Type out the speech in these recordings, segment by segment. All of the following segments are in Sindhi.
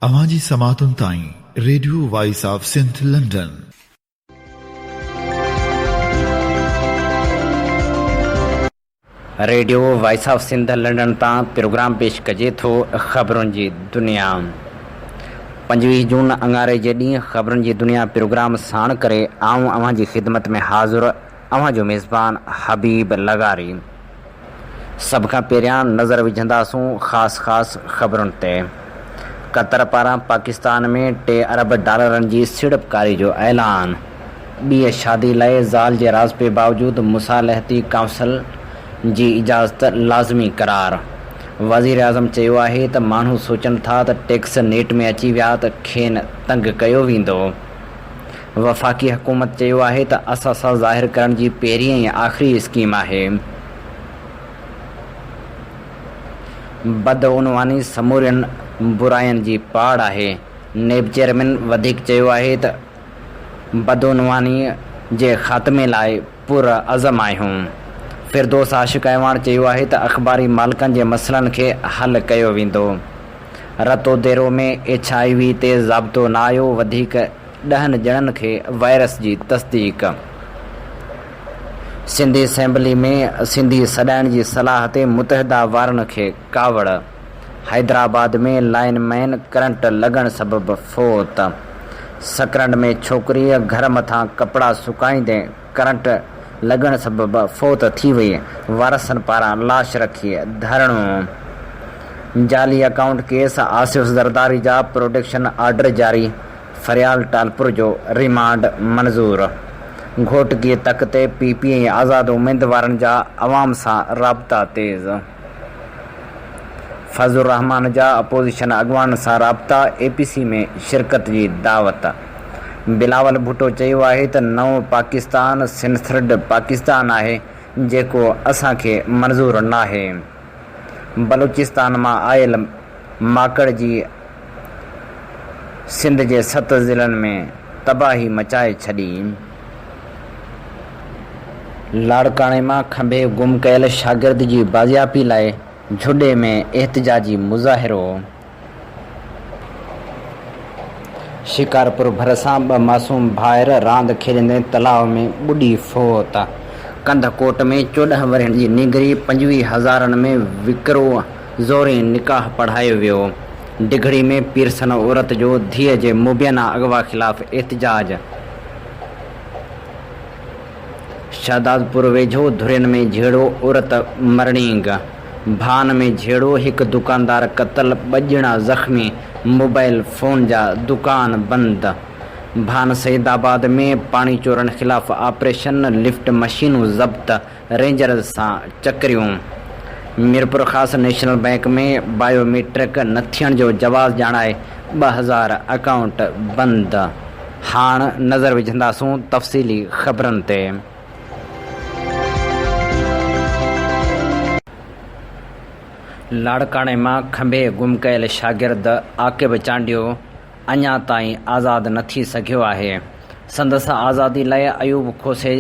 اوهان جي سماعتن تائين radio voice of Sindh London. Radio voice of Sindh London تان پروگرام پيش ڪجي ٿو خبرن جي دنيا 25 جون اڱاري جي ڏينهن خبرن جي دنيا پروگرام ساڻ ڪري آئون اوهان جي خدمت ۾ حاضر اوهان جو ميزبان حبيب لغاري. سڀ کان پهريان نظر وجهنداسون خاص خاص خبرن تي. قطر پاران پاڪستان ۾ ٽي ارب ڊالرن جي سيڙپڪاري جو اعلان. ٻيء شادي لاء زال جي راضپي باوجود مصالحتي ڪائونسل جي اجازت لازمي قرار. وزيراعظم چيو آهي ته ماڻهو سوچن ٿا ته ٽيڪس نيٽ ۾ اچي ويا ته کين تنگ ڪيو ويندو. وفاقي حڪومت چيو آهي ته اثاثا ظاهر ڪرڻ جي پهرين ۽ آخري اسڪيم آهي. بدعنواني سمورين براين جي پاڙ آهي. نيب چيئرمين وڌيڪ چيو آهي ته بدعنواني جي خاتمي لاء پرعزم آهيون. فردوس عاشق اعواڻ چيو آهي ته اخباري مالڪن جي مسئلن کي حل ڪيو ويندو. رتوديرو ۾ ايڇ I V تي ضابطو نه آيو، وڌيڪ ڏهن ڄڻن کي وائرس جي تصديق. سنڌ اسيمبلي ۾ سنڌي سڏائڻ جي صلاح تي متحده وارن کي ڪاوڙ، حيدرآباد ۾ لائن مين ڪرنٽ لڳڻ سبب فوت، سڪرنڊ ۾ ڇوڪريء گهر مٿان ڪپڙا سڪائيندي ڪرنٽ لڳڻ سبب فوت ٿي وئي، وارثن پاران لاش رکي ڌرڻو، جعلي اڪائونٽ ڪيس، آصف زرداري جا پروڊڪشن آرڊر جاري، فريال ٽالپر جو ريمانڊ منظور، گهوٽڪي تڪ تي پي پي ۽ آزاد اميدوارن جا عوام سان رابطا تيز. فضل الرحمان جا اپوزيشن اڳواڻن سان رابطا، اي پي سي ۾ شرڪت جي دعوت. بلاول ڀٽو چيو آهي ته نئون پاڪستان سنسرڊ پاڪستان آهي جيڪو اسان کي منظور ناهي. بلوچستان مان آيل ماڪڙ جي سنڌ جي ست ضلعن ۾ تباهي مچائي ڇڏي. لاڙڪاڻي مان کنڀي گم ڪيل شاگرد جي بازيابي لاء جهڏي ۾ احتجاجي مظاهرو. شڪارپور ڀرسان ٻه معصوم ڀائر راند کيڏندي تلاء ۾ ٻڏي فوت. ڪنڌڪوٽ ۾ 14 ورهين جي نينگري 25 هزارن ۾ وڪرو، زورين نڪاح پڙهايو ويو. ڊگهڙي ۾ پيرسن عورت جو ڌيء جي مبينا اغوا خلاف احتجاج. شهدادپور ويجهو ڌرين ۾ جهيڙو، عورت مرڻينگ. ڀان ۾ جهيڙو، هڪ دڪاندار قتل، ٻه ڄڻا زخمي، موبائل فون جا دڪان بند. ڀان سيد آباد ۾ پاڻي چورن خلاف آپريشن، لفٽ مشينون ضبط، رينجرز سان چڪريون. Mirpurkhas national bank ۾ biometric نه ٿيڻ جو جواز ڄاڻائي 2000 اڪائونٽ بند. هاڻ نظر وجهنداسون تفصيلي خبرن تي. لاڙڪاڻي مان کنڀي گم ڪيل شاگرد عاقب چانڊيو اڃا تائين آزاد نه ٿي سگهيو آهي. سندس آزادي لاء ايوب کوسي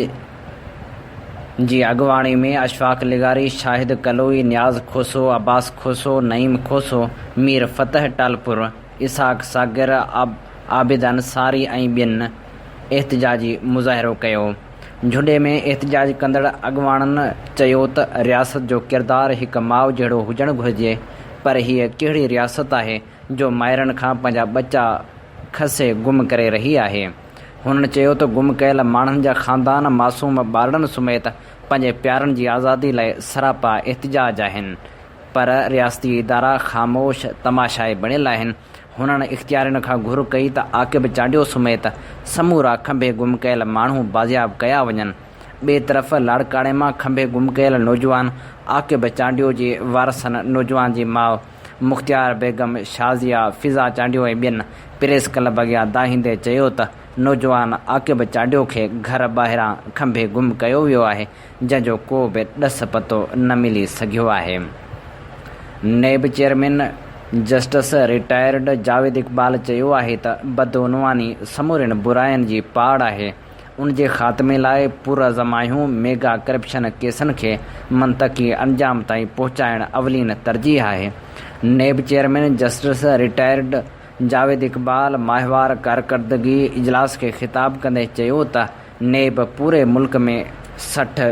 جي اڳواڻي ۾ اشفاق لغاري، شاهد ڪلوئي، نياز کوسو، عباس کوسو، نعيم کوسو، مير فتح ٽالپر، اسحاق ساگر، عابد انصاري ۽ ٻين احتجاجي مظاهرو ڪيو. جهڏي ۾ احتجاج ڪندڙ اڳواڻن چيو ته رياست جو ڪردار هڪ ماء جهڙو هجڻ گهرجي پر هيء ڪهڙي رياست آهي جو مائرن کان پنهنجا ٻچا کسي گم ڪري رهي آهي. هنن چيو ته گم ڪيل ماڻهن جا خاندان معصوم ٻارڙن سميت پنهنجي پيارن جي آزادي لاء سراپا احتجاج آهن پر رياستي ادارا خاموش تماشائي بڻيل آهن. هنن اختيارين کان گهر ڪئي ته عاقب چانڊيو سميت سمورا کنڀي گم ڪيل ماڻهو بازياب ڪيا وڃن. ٻئي طرف لاڙڪاڻي مان کنڀي گم ڪيل نوجوان عاقب چانڊيو جي وارثن نوجوان جي ماء مختيار بيگم، شازيه، فضا چانڊيو ۽ ٻين پريس ڪلب اڳيان دانهيندي چيو ته نوجوان عاقب چانڊيو کي گهر ٻاهران کنڀي گم ڪيو ويو آهي جنهن جو ڪو به ڏس پتو نه ملي سگهيو آهي. NAB chairman justice retired Javed Iqbal چيو آهي ته بدعنواني سمورين براين جي پاڙ آهي، ان جي خاتمي لاء پرعزم آهيون، ميگا ڪرپشن ڪيسن کي منطقي انجام تائين پهچائڻ اولين ترجيح آهي. NAB chairman justice retired. Javed Iqbal ماهوار ڪارڪردگي اجلاس کي خطاب ڪندي چيو ته نيب پوري ملڪ ۾ 60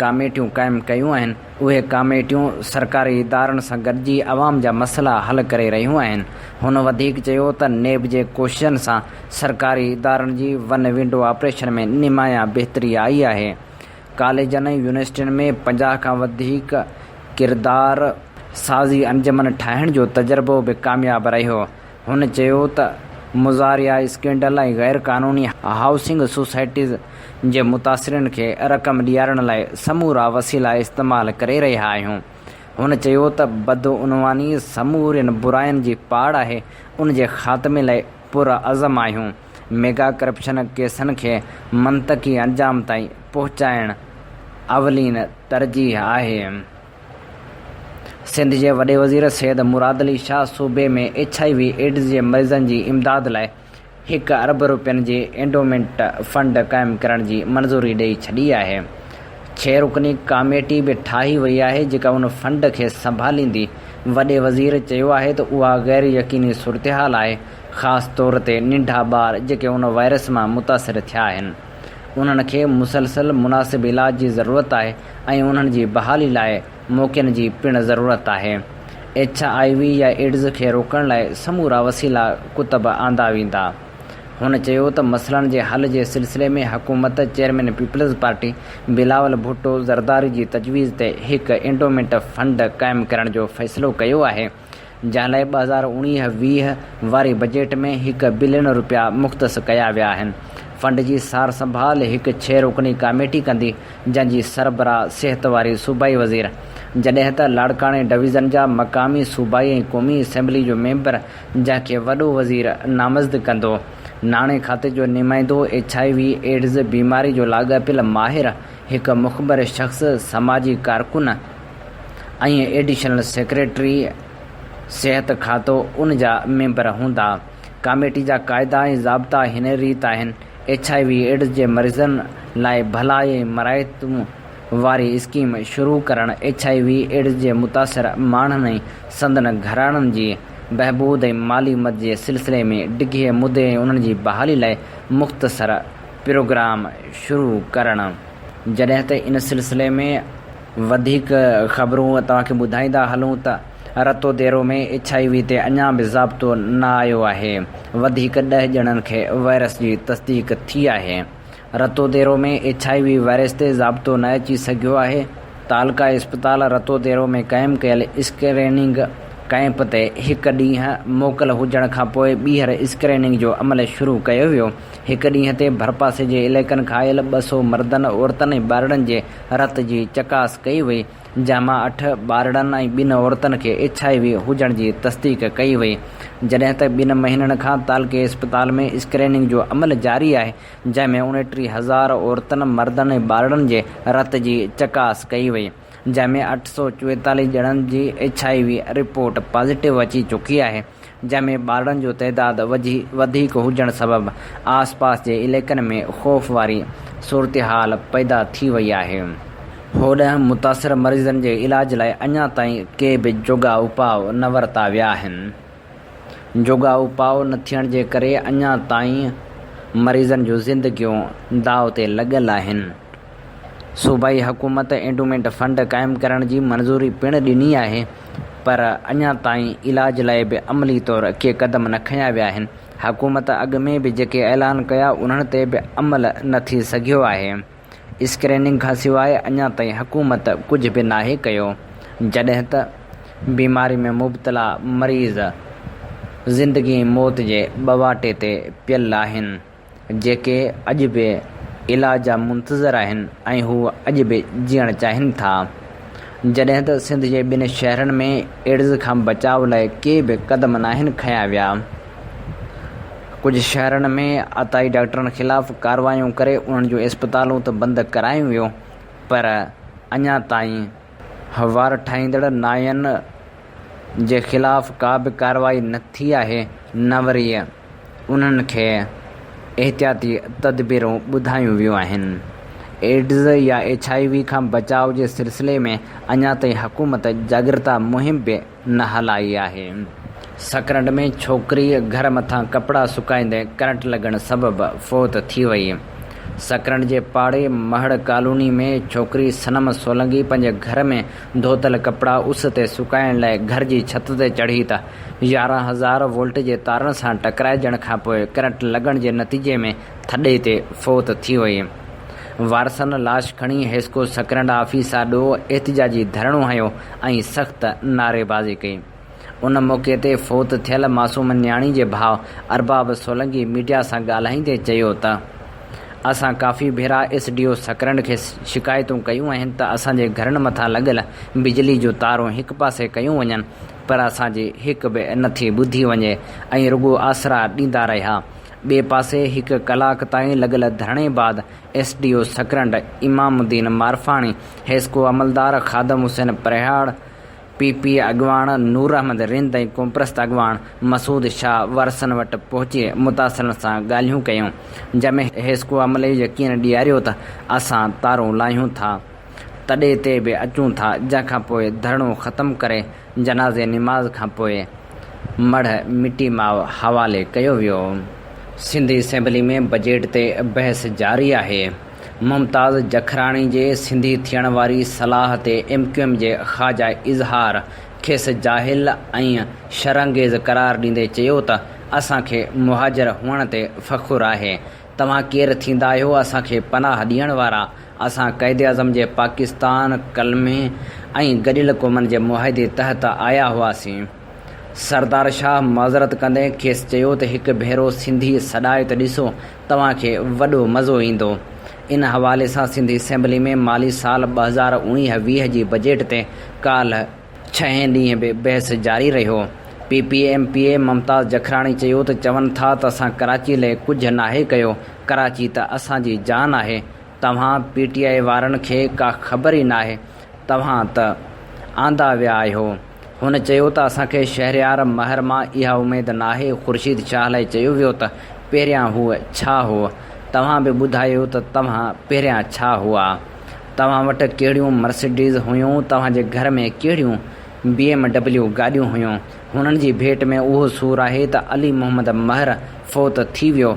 ڪاميٽيون قائم ڪيون آهن، اهي ڪاميٽيون سرڪاري ادارن سان گڏجي عوام جا مسئلا حل ڪري رهيون آهن. هن وڌيڪ چيو ته نيب جي ڪوششن سان سرڪاري ادارن جي ون ونڊو آپريشن ۾ نمايان بهتري آئي آهي. ڪاليجن ۽ يونيورسٽين ۾ 50 کان وڌيڪ ڪردار سازي انجمن ٺاهڻ جو تجربو به ڪامياب رهيو. هن چيو ته مزاريا اسڪينڊل ۽ غير قانوني هائوسنگ سوسائٽيز جي متاثرين کي رقم ڏيارڻ لاء سمورا وسيلا استعمال ڪري رهيا آهيون. هن چيو ته بدعنواني سمورين براين جي پاڙ آهي، ان جي خاتمي لاء پرعزم آهيون، ميگا ڪرپشن ڪيسن کي منطقي انجام تائين پهچائڻ اولين ترجيح آهي. سنڌ جي وڏي وزير سيد مراد علي شاهه صوبي ۾ ايڇ I V AIDS جي مريضن جي امداد لاء هڪ ارب روپين جي اينڊومينٽ فنڊ قائم ڪرڻ جي منظوري ڏئي ڇڏي آهي. ڇهه رڪني ڪاميٽي به ٺاهي وئي آهي جيڪا ان فنڊ کي سنڀاليندي. وڏي وزير چيو آهي ته اها غير يقيني صورتحال آهي خاص طور تي ننڍا ٻار جيڪي ان وائرس مان متاثر ٿيا آهن. انهن کي مسلسل مناسب علاج جي ضرورت آهي ۽ انهن جي بحالي لاء موقعن جي پڻ ضرورت آهي. ايڇ I V يا ايڊز کي روڪڻ لاء سمورا وسيلا ڪتب آندا ويندا. هن چيو ته مسئلن جي حل جي سلسلي ۾ حڪومت chairman Peoples Party Bilawal Bhutto Zardari جي تجويز تي هڪ اينڊومينٽ فنڊ قائم ڪرڻ جو فيصلو ڪيو آهي. جنهن لاء 2019 20 واري بجيٽ ۾ هڪ بلين رپيا مختص ڪيا ويا آهن. فنڊ جي سار سنڀال هڪ ڇهه رڪني ڪاميٽي ڪندي، جنهن جي سربراهه صحت واري صوبائي وزير، جڏهن ته لاڙڪاڻي ڊويزن جا مقامي، صوبائي ۽ قومي اسيمبلي جو ميمبر جنهن کي وڏو وزير نامزد ڪندو، ناڻي کاتي جو نمائندو، ايڇ I V AIDS بيماري جو لاڳاپيل ماهر، هڪ مخبر شخص، سماجي ڪارڪن، ۽ ايڊيشنل سيڪريٽري صحت کاتو ان جا ميمبر هوندا. ڪاميٽي جا قاعدا ۽ ضابطا هن ريت آهن، ايڇ I V AIDS جي مريضن لاء ڀلائي ۽ مراعتون واري اسڪيم شروع ڪرڻ، ايڇ I V AIDS جي متاثر ماڻهن ۽ سندن گهراڻن جي بهبود ۽ مالي مدد جي سلسلي ۾ ڊگهي مدي ۽ انهن جي بحالي لاء مختصر پروگرام شروع ڪرڻ. جڏهن ته ان سلسلي ۾ وڌيڪ خبرون توهان کي ٻڌائيندا هلون ته رتوديرو ۾ ايڇ I V تي اڃا به ضابطو نه آيو آهي، وڌيڪ ڏهه ڄڻن کي وائرس جي تصديق ٿي آهي. Ratodero ۾ H I V virus تي ضابطو نه اچي سگهيو آهي، تعلقه اسپتال رتوديرو ۾ قائم ڪيل اسڪريننگ ڪئمپ تي هڪ ڏينهن موڪل هجڻ کانپوء ٻيهر اسڪريننگ جو عمل شروع ڪيو ويو، هڪ ڏينهن تي ڀرپاسي جي علائقن کان آيل 200 مردن، عورتن ۽ ٻارڙن جي رت جي چڪاس ڪئي وئي، جنهن مان اٺ ٻارڙن ۽ ٻن عورتن کي ايڇ I V هجڻ جي تصديق ڪئي وئي، جڏهن ته ٻن مهينن کان تعلقي اسپتال ۾ اسڪريننگ جو عمل جاري آهي، جنهن ۾ 29 هزار عورتن، مردن ۽ ٻارڙن جي رت جي چڪاس ڪئي وئي، جنهن ۾ 844 ڄڻن جي H I V report positive اچي چڪي آهي. جنهن ۾ ٻارڙن جو تعداد وڌيڪ هجڻ سبب آس پاس جي علائقن ۾ خوف واري صورتحال پيدا ٿي وئي آهي. هوڏانهن متاثر مريضن جي علاج لاء اڃا تائين ڪي به جوڳا اپاء نه ورتا ويا آهن. جوڳا اپاء نه ٿيڻ جي ڪري اڃا تائين مريضن جون زندگيون داء تي لڳل آهن. صوبائي حڪومت اينڊومينٽ فنڊ قائم ڪرڻ جي منظوري پڻ ڏني آهي پر اڃا تائين علاج لاء به عملي طور ڪي قدم نه کنيا ويا آهن، حڪومت اڳ ۾ به جيڪي اعلان ڪيا انهن تي به عمل نه ٿي سگهيو آهي، اسڪريننگ کانسواء اڃا تائين حڪومت ڪجهه به ناهي ڪيو، جڏهن ته بيماري ۾ مبتلا مريض زندگي ۽ موت جي ٻه واٽي تي پيل آهن. جيڪي اڄ به علاج جا منتظر آهن ۽ هو اڄ به جيئڻ چاهين ٿا. جڏهن ته سنڌ جي ٻن شهرن ۾ ايڊز کان بچاء لاء ڪي به قدم ناهن کنيا ويا. ڪجهه شهرن ۾ عطائي ڊاڪٽرن خلاف ڪارروايون ڪري انهن جون اسپتالون ته بند ڪرايون ويون پر اڃا تائين وار ٺاهيندڙ نائين جي خلاف ڪا به ڪارروائي نه ٿي آهي نه وري انهن کي احتياطي تدبيرون ٻڌايون ويون آهن. ايڊز يا ايڇ I V کان بچاء جي سلسلي ۾ اڃا تائين حڪومت جاڳرتا مهم به نه هلائي آهي. سڪرنڊ ۾ ڇوڪري گهر مٿان ڪپڙا سڪائيندي ڪرنٽ لڳڻ سبب فوت ٿي وئي. سڪرنڊ جي پاڙي مهڙ ڪالوني ۾ ڇوڪري صنم سولنگي پنهنجي گهر ۾ ڌوتل ڪپڙا اس تي سڪائڻ لاء گهر جي ڇت تي چڙهي ته 11 هزار وولٽ جي تارن سان ٽڪرائجڻ کانپوء ڪرنٽ لڳڻ جي نتيجي ۾ ٿڏي تي فوت ٿي وئي. وارثن لاش کڻي حيسڪو سڪرنڊ آفيس آڏو احتجاجي ڌرڻو هنيو ۽ سخت نعريبازي ڪئي. ان موقعي تي فوت ٿيل معصوم نياڻي جي ڀاء ارباب سولنگي ميڊيا سان ڳالهائيندي چيو ته اسان ڪافي ڀيرا ايس ڊي او سڪرنڊ کي شڪايتون ڪيون آهن ته اسان جي گهرن مٿان لڳل بجلي جون تارون هڪ پاسي ڪيون وڃن پر اسان جي هڪ به نٿي ٻڌي وڃي ۽ رڳو آسرا ڏيندا رهيا ٻئي پاسي هڪ ڪلاڪ تائين لڳل ڌرڻي بعد S D O Sakrand Imam Uddin Marfani, HESCO عملدار خادم حسين پرهياڙ، پي پي اڳواڻ نور احمد رند ۽ قومپرست اڳواڻ مسعود شاهه وارثن وٽ پهچي متاثرن سان ڳالهيون ڪيون، جنهن ۾ حيسڪو عملي يقين ڏياريو ته اسان تارون لاهيون ٿا تڏي تي به اچون ٿا، جنهن کانپوء ڌرڻو ختم ڪري جنازي نماز کانپوء مڙهه مٽي ماء حوالي ڪيو ويو. سنڌ اسيمبلي ۾ بجيٽ تي بحث جاري آهي. ممتاز جکراڻي جي سنڌي ٿيڻ واري صلاح تي ايم ڪيو ايم جي خواجه اظهار کيس جاهل ۽ شرانگيز قرار ڏيندي چيو ته اسان کي مهاجر هئڻ تي فخر آهي، توهان ڪير ٿيندا آهيو اسان کي پناهه ڏيڻ وارا، اسان قائداعظم جي پاڪستان، ڪلمي ۽ گڏيل قومن جي معاهدي تحت آيا هئاسين. سردار شاهه معذرت ڪندي کيس چيو ته هڪ ڀيرو سنڌي سڏائي ته ڏسو، توهان کي وڏو مزو ايندو. ان حوالي سان سنڌ اسيمبلي ۾ مالي سال 2019 20 جي بجيٽ تي ڪالهه ڇهين ڏينهن به بحث جاري رهيو. P P M P A Mumtaz Jakhrani چيو ته چون ٿا ته اسان ڪراچي لئه ڪجهه ناهي ڪيو، ڪراچي ته اسان جي جان آهي، توهان پي ٽي آء وارن کي ڪا خبر ئي ناهي، توهان ته آندا ويا آهيو. هن چيو ته اسان کي شهريار مهر مان اها اميد ناهي، خورشيد شاهه لاء چيو ويو ته پهريان هو ڇا هو، توهان به ٻڌايو ته توهان پهريان ڇا هئا، توهان وٽ ڪهڙيون مرسڊيز هيون، توهان جي گهر ۾ ڪهڙيون بي ايم ڊبليو گاڏيون هيون، هنن جي ڀيٽ ۾ اهو سور آهي ته علي محمد مهر فوت ٿي ويو،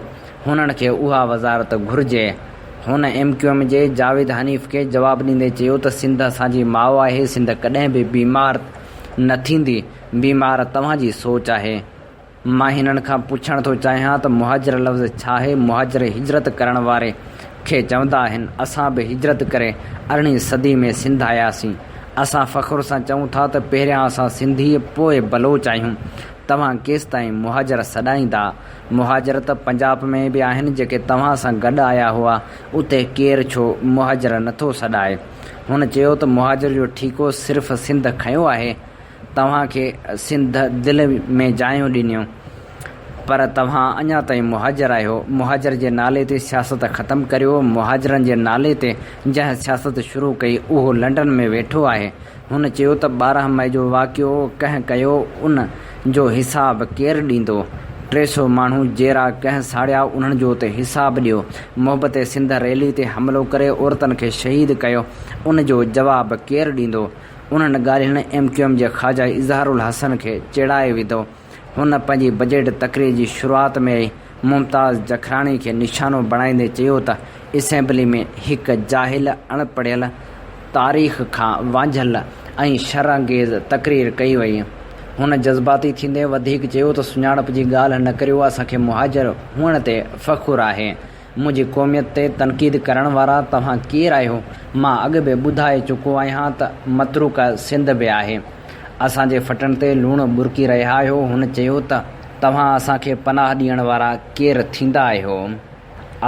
هنن کي اها وزارت گهرجي. هن ايم ڪيو ايم جي جاويد حنيف کي جواب ڏيندي چيو ته سنڌ اسان جي ماء آهي، سنڌ ڪڏهن به بيمار نه ٿيندي، بيمار توهان جي سوچ آهي. مان هنن کان پڇڻ ٿو چاهيان ته مهاجر لفظ ڇاهي، مهاجر هجرت ڪرڻ واري کي چوندا آهن، اسان به هجرت ڪري ارڙهين صدي ۾ سنڌ آياسين، اسان فخر سان چئون ٿا ته پهريان اسان سنڌي پوء بلوچ آهيون، توهان ڪيستائين مهاجر سڏائيندا؟ مهاجر ته پنجاب ۾ به آهن جيڪي توهان سان گڏ آيا هئا اتي ڪير ڇو مهاجر نٿو سڏائي؟ هن چيو ته مهاجر جو ٺيڪو صرف سنڌ کنيو آهي توهان کي سنڌ دل ۾ جايون ڏنيون پر توهان اڃا تائين مهاجر آهيو مهاجر جي نالي تي سياست ختم ڪريو مهاجرن جي نالي تي جنهن سياست شروع ڪئي اهو لنڊن ۾ ويٺو آهي هن چيو ته 12 مئي جو واقعو ڪنهن ڪيو ان جو حساب ڪير ڏيندو، 300 ماڻهو جيئرا ڪنهن ساڙيا انهن جو ته حساب ڏيو، محبت سنڌ ريلي تي حملو ڪري عورتن کي شهيد ڪيو ان جو جواب ڪير ڏيندو، انهن ڳالهين ايم ڪيو ايم جي خواجه اظهار الحسن کي چيڙائي وڌو. هن پنهنجي بجيٽ تقرير جي شروعات ۾ ئي ممتاز جکراڻي کي نشانو بڻائيندي چيو ته اسيمبلي ۾ هڪ جاهل، اڻ پڙهيل، تاريخ کان وانجهيل ۽ شر انگيز تقرير ڪئي وئي. هن جذباتي ٿيندي وڌيڪ چيو ته سڃاڻپ جي ڳالهه نه ڪريو، اسان کي مهاجر هئڻ تي فخر آهي. منهنجي قوميت تي تنقيد ڪرڻ وارا توهان ڪير آهيو؟ مان اڳ به ٻڌائي چڪو آهيان ته متروڪه سنڌ به آهي. اسان جي ڦٽن تي لوڻ ٻرڪي رهيا آهيو. هن چيو ته توهان اسان کي پناهه ڏيڻ وارا ڪير ٿيندا آهيو؟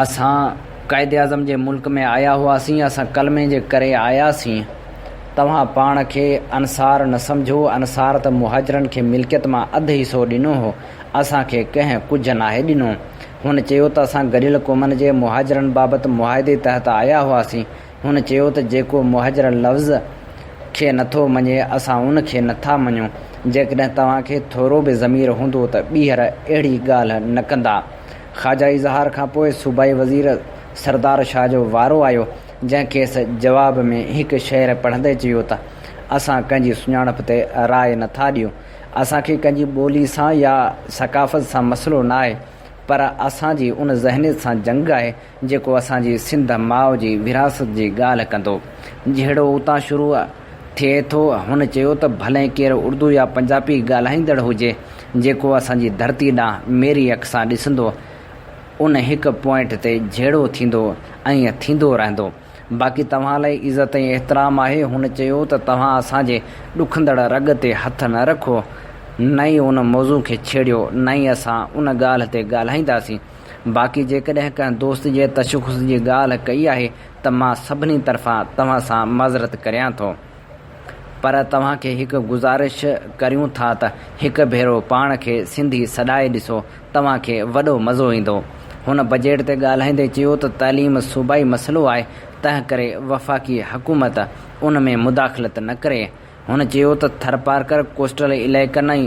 اسان قائداعظم جي ملڪ ۾ آيا هئاسين، اسان ڪلمي جي ڪري آياسين. توهان پاڻ کي انصار نه سمجهو، انصار ته مهاجرن کي ملڪيت مان اڌ حصو ڏنو هو، اسان کي ڪنهن ڪجهه ناهي ڏنو. هن چيو ته اسان گڏيل قومن جي مهاجرن بابت معاهدي تحت آيا هئاسين. هن چيو ته جيڪو مهاجر لفظ کي نٿو مڃي اسان ان کي نٿا مڃون، جيڪڏهن توهان کي ٿورو به ضمير هوندو ته ٻيهر اهڙي ڳالهه نه ڪندا. خواجه اظهار کانپوء صوبائي وزير سردار شاهه جو وارو آيو، جنهن کيس جواب ۾ هڪ شعر پڙهندي چيو ته اسان ڪنهن جي سڃاڻپ تي راء نٿا ڏيون. اسان کي ڪنهن جي ٻولي سان يا ثقافت سان مسئلو ناهي پر اسان جي ان ذهنيت سان جنگ آهي جيڪو اسان جي سنڌ ماء جي ورهاست جي ڳالهه ڪندو. جهيڙو اتان شروع ٿئي ٿو. هن چيو ته ڀلين ڪير اردو يا پنجابي ڳالهائيندڙ هجي جيڪو اسان جي ڌرتي ڏانهن ميري اک سان ڏسندو ان هڪ پوائنٽ تي جهيڙو ٿيندو ۽ ٿيندو رهندو. باقي توهان لاء عزت ۽ احترام آهي. هن چيو ته توهان اسان جي ڏکندڙ رڳ تي هٿ نه رکو، نه ئي ان موضوع کي ڇيڙيو، نه ئي اسان ان ڳالهه تي ڳالهائينداسين. باقي جيڪڏهن ڪنهن دوست جي تشخص جي ڳالهه ڪئي آهي ته مان سڀني طرفان توهان سان معذرت ڪريان ٿو. پر توهان کي هڪ گذارش ڪريون ٿا ته هڪ ڀيرو پاڻ کي سنڌي سڏائي ڏسو توهان کي وڏو مزو ايندو. هن بجيٽ تي ڳالهائيندي چيو ته تعليم صوبائي مسئلو آهي تنهن ڪري وفاقي حڪومت ان ۾ مداخلت نه ڪري. هن چيو ته ٿرپارڪر، ڪوسٽل علائقن ۽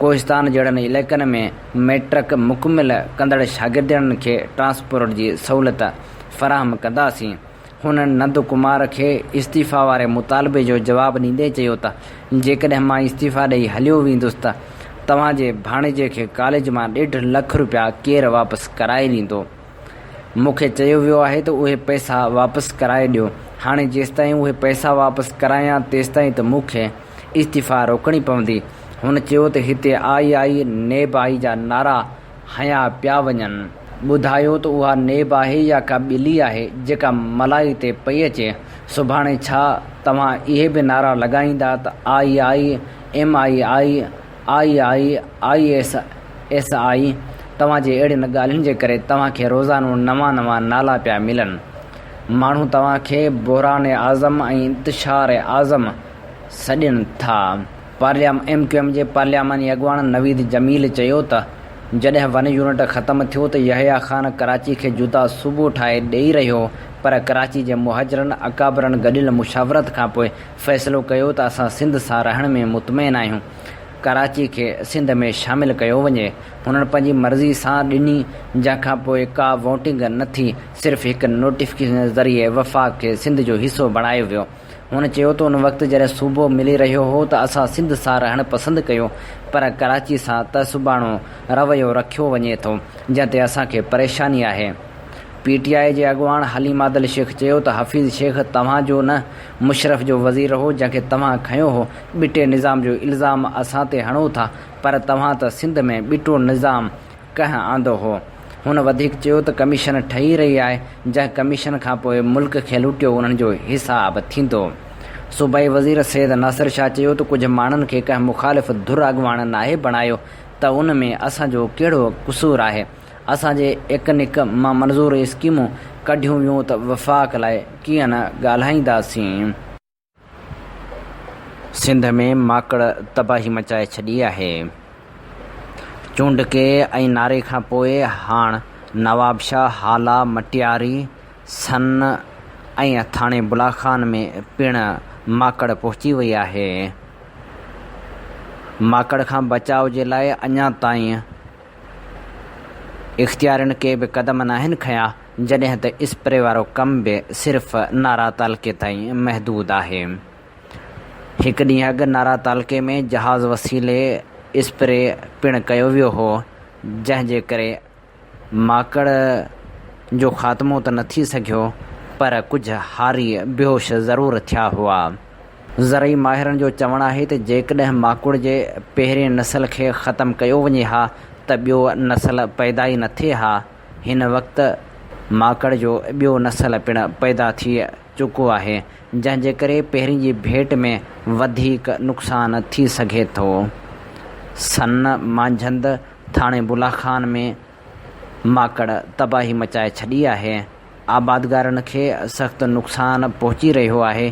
ڪوهستان جهڙن علائقن ۾ ميٽرڪ مڪمل ڪندڙ شاگردياڻين کي ٽرانسپورٽ جي سهولت فراهم ڪنداسين. هن نند ڪمار کي استعيفيٰ واري مطالبي جو جواب ڏيندي چيو ته جيڪڏهن مان استعيفيٰ ڏئي هليو ويندس ته توهان جي ڀاڻيجي کي ڪاليج مان ڏيڍ لک رپيا ڪير واپس ڪرائي ڏيندو؟ مون کي چيو ويو آهي ته اهي پئسا واپس ڪرائي ڏيو، هاڻي جيستائين اهي پئسا واپس ڪرايان تيستائين ته مون کي استعيفيٰ روڪڻي پوندي. هن چيو ته هتي آئي آئي نيب آئي جا نعرا هنيا پيا وڃن. ٻڌايو ته اها نيب آهي يا ڪا ٻلي آهي جيڪا ملائي تي پئي اچي. سڀاڻي ڇا توهان اهي به نعرا لڳائيندا ته I I, M I I, I I, I S S I. توهان جي اهڙين ڳالهين جي ڪري توهان کي روزانو نوان نوان نالا پيا ملن. ماڻهو توهان کي بحران اعظم ۽ انتشار اعظم سڏين ٿا. پارليام ايم ڪيو ايم جي پارلياماني اڳواڻ نويد جميل چيو ته جڏهن ون يونٽ ختم ٿيو ته يحيٰ خان ڪراچي کي جدا صوبو ٺاهي ڏئي رهيو پر ڪراچي جي مهاجرن اڪابرن گڏيل مشاورت کانپوء فيصلو ڪيو ته اسان سنڌ سان رهڻ ۾ مطمئن آهيون ڪراچي کي سنڌ ۾ شامل ڪيو وڃي هنن پنهنجي مرضي سان ڏني جنهن کانپوء ڪا ووٽنگ نه ٿي صرف هڪ نوٽيفڪيشن ذريعي وفاق کي سنڌ جو حصو بڻايو ويو. هن چيو ته ان وقت جڏهن صوبو ملي رهيو هو ته اسان سنڌ سان رهڻ پسند ڪيو پر ڪراچي سان تعصباڻو رويو رکيو وڃي ٿو جنهن تي اسان کي پريشاني آهي. پي ٽي آء جي اڳواڻ حليم عادل شيخ چيو ته حفيظ شيخ توهان جو نه مشرف جو وزير هو جنهن کي توهان کنيو هو، ٻٽي نظام جو الزام اسان تي هڻو ٿا پر توهان ته سنڌ ۾ ٻٽو نظام ڪنهن آندو هو. هن وڌيڪ چيو ته ڪميشن ٺهي رهي آهي، جنهن ڪميشن کانپوء ملڪ کي لٽيو انهن جو حساب ٿيندو. صوبائي وزير سيد ناصر شاهه چيو ته ڪجهه ماڻهن کي ڪنهن مخالف ڌر اڳواڻ ناهي بڻايو ته ان ۾ اسان جو ڪهڙو قصور آهي، اسان جي اڪ نڪ مان منظور اسڪيمون ڪڍيون ويون ته وفاق لاء ڪيئن نه ڳالهائينداسين. سنڌ ۾ ماڪڙ تباهي مچائي ڇڏي آهي. چونڊڪي ۽ ناري کان پوء هاڻ نوابشاهه، هالا، مٽياري، سن ۽ ٿاڻي بلاخان ۾ پڻ ماڪڙ پهچي وئي آهي. ماڪڙ کان بچاء جي لاء اڃا تائين اختيارين ڪي به قدم ناهن کنيا، جڏهن ته اسپري وارو ڪم به صرف نارا تعلقي تائين محدود آهي. هڪ ڏينهن اڳ نارا تعلقي ۾ جهاز وسيلي اسپري پڻ ڪيو ويو هو، جنهن جي ڪري ماڪڙ جو خاتمو ته نه ٿي سگهيو پر ڪجهه هاري بيهوش ضرور ٿيا هئا. زرعي ماهرن جو چوڻ آهي ته جيڪڏهن ماڪوڙ جي پهرين نسل کي ختم ڪيو وڃي ها ته ٻيو نسل پيدا ئي نه ٿئي ها، هن وقت ماڪڙ جو ٻيو نسل پڻ پيدا ٿي چڪو آهي، جنهن جي ڪري پهرين جي ڀيٽ ۾ وڌيڪ نقصان ٿي سگهي ٿو. سن، مانجهند، ٿاڻي بولاخان ۾ ماڪڙ تباهي مچائي ڇڏي آهي. آبادگارن کي سخت نقصان پهچي رهيو آهي،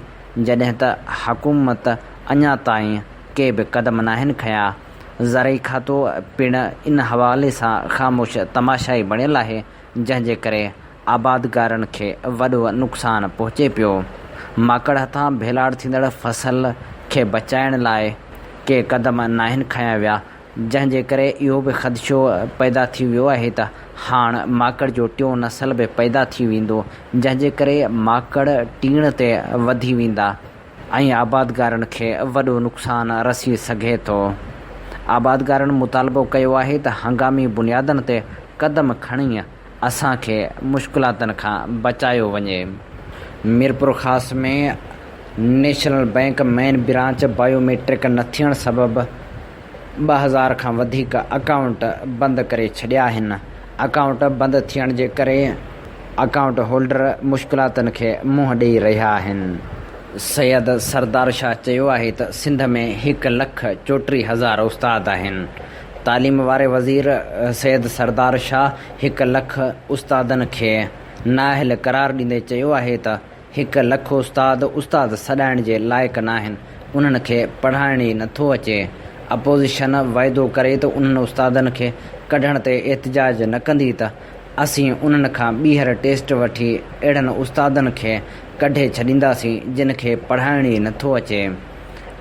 جڏهن ته حڪومت اڃا تائين ڪي به قدم ناهن کنيا. زرعي کاتو پڻ ان حوالي سان خاموش تماشائي بڻيل آهي، جنهن جي ڪري آبادگارن کي وڏو نقصان پهچي پيو. ماڪڙ هٿان ڀيلاڙ ٿيندڙ فصل کي بچائڻ لاء ڪي قدم ناهن کنيا ويا، جنهن جي ڪري اهو به خدشو پيدا ٿي ويو آهي ته هاڻ ماڪڙ جو ٽيون نسل به پيدا ٿي ويندو، جنهن جي ڪري ماڪڙ ٽيڻ تي وڌي ويندا ۽ آبادگارن کي وڏو نقصان رسي سگهي ٿو. آبادگارن مطالبو ڪيو آهي ته هنگامي بنيادن تي قدم کڻي اسان کي مشڪلاتن کان بچايو وڃي. Mirpurkhas ۾ national bank main branch biometric نه ٿيڻ سبب 2000 کان وڌيڪ اڪائونٽ بند ڪري ڇڏيا آهن، اڪائونٽ بند ٿيڻ جي ڪري اڪائونٽ هولڊر مشڪلاتن کي منهن ڏئي رهيا آهن. سيد سردار شاهه چيو آهي ته سنڌ ۾ هڪ لک چوٽيهه هزار استاد آهن، تعليم واري وزير سيد سردار شاهه هڪ لک استادن کي نااهل قرار ڏيندي چيو آهي ته هڪ لک استاد استاد سڏائڻ جي لائق ناهن، انهن کي پڙهائڻ ئي نٿو اچي، اپوزيشن واعدو ڪري ته انهن استادن کي ڪڍڻ تي احتجاج نه ڪندي ته اسين انهن کان ٻيهر ٽيسٽ وٺي اهڙن استادن کي ڪڍي ڇڏينداسين جن کي پڙهائڻ ئي نٿو اچي.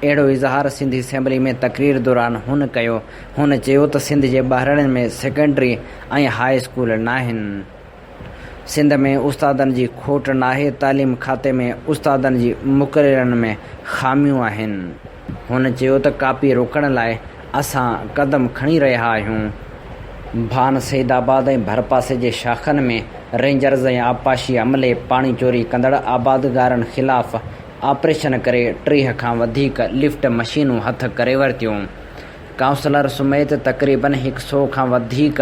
اهڙو اظهار سنڌ اسيمبلي ۾ تقرير دوران هن ڪيو. هن چيو ته سنڌ جي ٻهراڙين ۾ سيڪنڊري ۽ هاء اسڪول ناهن. سنڌ ۾ استادن جي کوٽ ناهي، تعليم کاتي ۾ استادن جي مقررين ۾ خاميون آهن. هن چيو ته ڪاپي روڪڻ لاء اسان قدم کڻي رهيا آهيون. ڀان سيد آباد ۽ ڀرپاسي جي شاخن ۾ رينجرز ۽ آبپاشي عملي پاڻي چوري ڪندڙ آبادگارن خلاف آپريشن ڪري 30 کان وڌيڪ لفٽ مشينون هٿ ڪري ورتيون. ڪائونسلر سميت تقريبن هڪ سئو کان وڌيڪ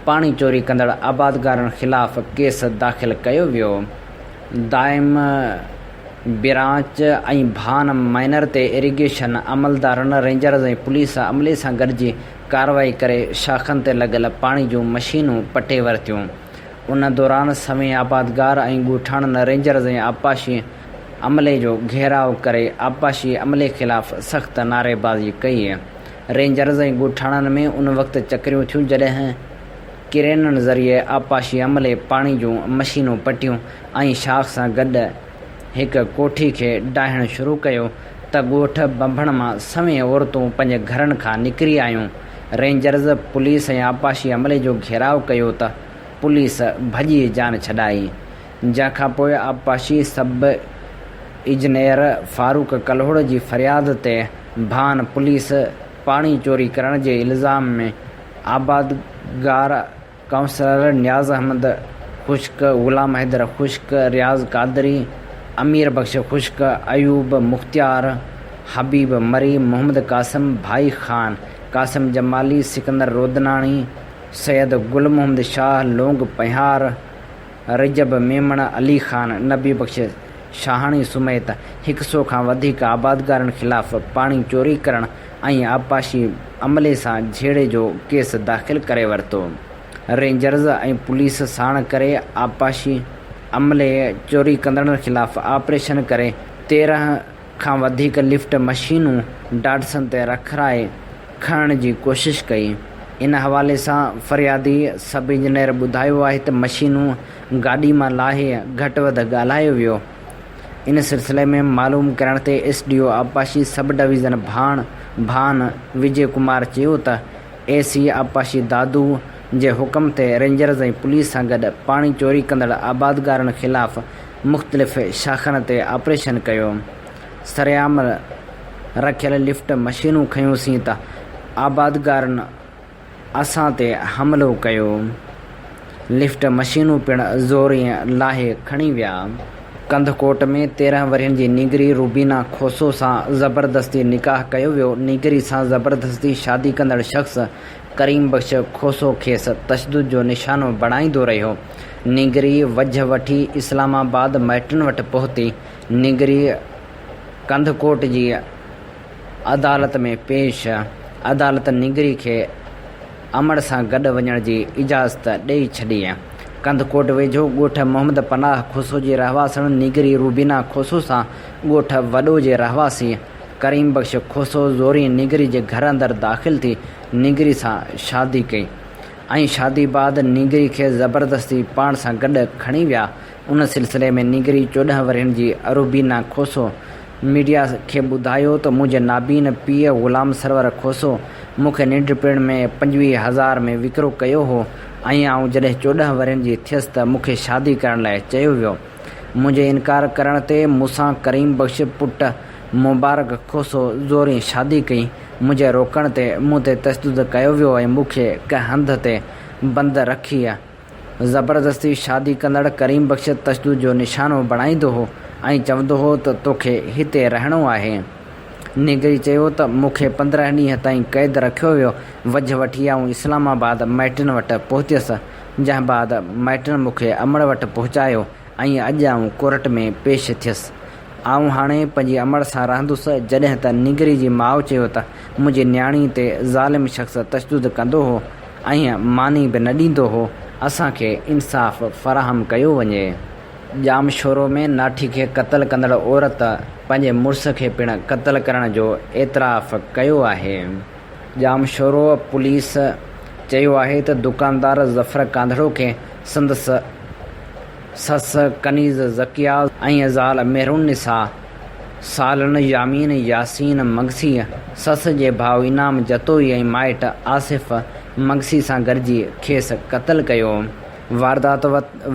پاڻي چوري ڪندڙ آبادگارن خلاف ڪيس داخل ڪيو ويو. دائم برانچ ۽ ڀان مائنر تي ايريگيشن عملدارن، رينجرز ۽ پوليس عملي سان گڏجي ڪارروائي ڪري شاخن تي لڳل پاڻي جون مشينون پٽي ورتيون. ان دوران سوين آبادگار ۽ ڳوٺاڻن رينجرز ۽ آبپاشي عملي جو گهيراء ڪري آبپاشي عملي خلاف سخت نعريبازي ڪئي. رينجرز ۽ ڳوٺاڻن ۾ ان وقت چڪريون ٿيون جڏهن ڪرينن ذريعي آبپاشي عملي پاڻي جون مشينون پٽيون ۽ شاخ سان گڏ هڪ ڪوٺي کي ڊاهڻ شروع ڪيو ته ڳوٺ ٻنڀڻ مان سوين عورتون پنهنجي گهرن کان نڪري آيون. رينجرز، پوليس ۽ آبپاشي عملي جو گهيراء ڪيو ته پوليس ڀڄي جان ڇڏائي. جنهن کان پوء آبپاشي سب اجنيئر فاروق ڪلهوڙو جي فرياد تي ڀان پوليس پاڻي چوري ڪرڻ جي الزام ۾ آبادگار ڪائونسلر نياز احمد خشڪ، غلام حيدر خشڪ، رياض قادري، امير بخش خشڪ، ايوب مختيار، حبيب مري، محمد قاسم، ڀائي خان، قاسم جمالي، سڪندر رودناڻي، سيد گل محمد شاهه، لونگ پنهيار، رجب ميمڻ، علي خان، نبي بخش شاهاڻي سميت هڪ سئو کان وڌيڪ آبادگارن خلاف پاڻي چوري ڪرڻ ۽ آبپاشي عملي سان جهيڙي جو ڪيس داخل ڪري ورتو. رينجرز ۽ پوليس ساڻ ڪري آبپاشي عملي چوري ڪندڙن خلاف آپريشن ڪري 13 کان وڌيڪ لفٽ مشينون ڊاٽسن تي رکرائي کڻڻ جي ڪوشش ڪئي. ان حوالي سان فريادي سب انجنيئر ٻڌايو آهي ته مشينون گاڏي مان لاهي گهٽ وڌ ڳالهايو ويو. ان سلسلي ۾ معلوم ڪرڻ تي ايس ڊي او آبپاشي سب ڊويزن ڀاڻ ڀان وجي ڪمار چيو ته اي سي آبپاشي دادو جي حڪم تي رينجرز ۽ پوليس سان گڏ پاڻي چوري ڪندڙ آبادگارن خلاف مختلف شاخن تي آپريشن ڪيو. سرعام رکيل لفٽ مشينون کنيوسين ته آبادگارن اسان تي حملو ڪيو. لفٽ مشينون پڻ زوريء لاهي کڻي ويا. ڪنڌڪوٽ ۾ 13 ورهين جي نينگري روبينا کوسو سان زبردستي نڪاح ڪيو ويو، نينگري سان زبردستي شادي ڪندڙ شخص ڪريم بخش کوسو کيس تشدد جو نشانو بڻائيندو رهيو. نينگري وجهه وٺي اسلام آباد مائٽن وٽ پهتي. نينگري ڪنڌڪوٽ جي عدالت ۾ پيش، عدالت نينگري کي امڙ سان گڏ وڃڻ جي اجازت ڏئي ڇڏي. ڪنڌڪوٽ ويجهو ڳوٺ محمد پناهه کوسو جي رهواسڻ نينگري روبينا کوسو سان ڳوٺ وڏو جي رهواسي ڪريم بخش کوسو زوري نينگري جي گهر اندر داخل ٿي نينگري سان شادي ڪئي ۽ شادي بعد نينگري کي زبردستي پاڻ سان گڏ کڻي ويا ان سلسلي ۾ نينگري 14 ورهين جي روبينا کوسو ميڊيا کي ٻڌايو ته منهنجي نابين پيء غلام سرور کوسو مون کي ننڍپڻ ۾ 25 هزار ۾ وڪرو ڪيو هو ۽ آئون جڏهن 14 ورهين جي ٿيس ته مون کي شادي ڪرڻ لاء چيو ويو منهنجي انڪار ڪرڻ تي مون سان ڪريم بخش پٽ مبارڪ کوسو زورين شادي ڪئي. منهنجي روڪڻ تي مون تي تشدد ڪيو ويو ۽ مون کي ڪنهن هنڌ تي بند رکي زبردستي شادي ڪندڙ ڪريم بخش تشدد جو نشانو بڻائيندو هو ۽ چوندو هو ته توکي هتي رهڻو آهي. نينگري چيو ته مون کي 15 ڏينهن تائين قيد رکيو ويو، وجهه وٺي آئون اسلام آباد مائٽن وٽ پهتيس، جنهن بعد مائٽن مون کي امڙ وٽ پهچايو ۽ اڄ آئون ڪورٽ ۾ پيش ٿيس. آئون هاڻي پنهنجي امڙ سان رهندس، جڏهن ته نينگري جي ماء چيو ته منهنجي نياڻي تي ظالم شخص تشدد ڪندو هو ۽ ماني به نه ڏيندو هو، اسان کي انصاف فراهم ڪيو وڃي. ڄامشورو ۾ ناٺي کي قتل ڪندڙ عورت پنهنجي مڙس کي پڻ قتل ڪرڻ جو اعتراف ڪيو آهي. ڄامشورو پوليس چيو آهي ته دڪاندار ظفر ڪانڌڙو کي سندس سس ڪنيز ذڪيه ۽ زال مهرالنساء سالن يامين ياسين مگسي، سس جي ڀاء انعام جتوئي ۽ مائٽ آصف مگسي سان گڏجي کيس قتل ڪيو. واردات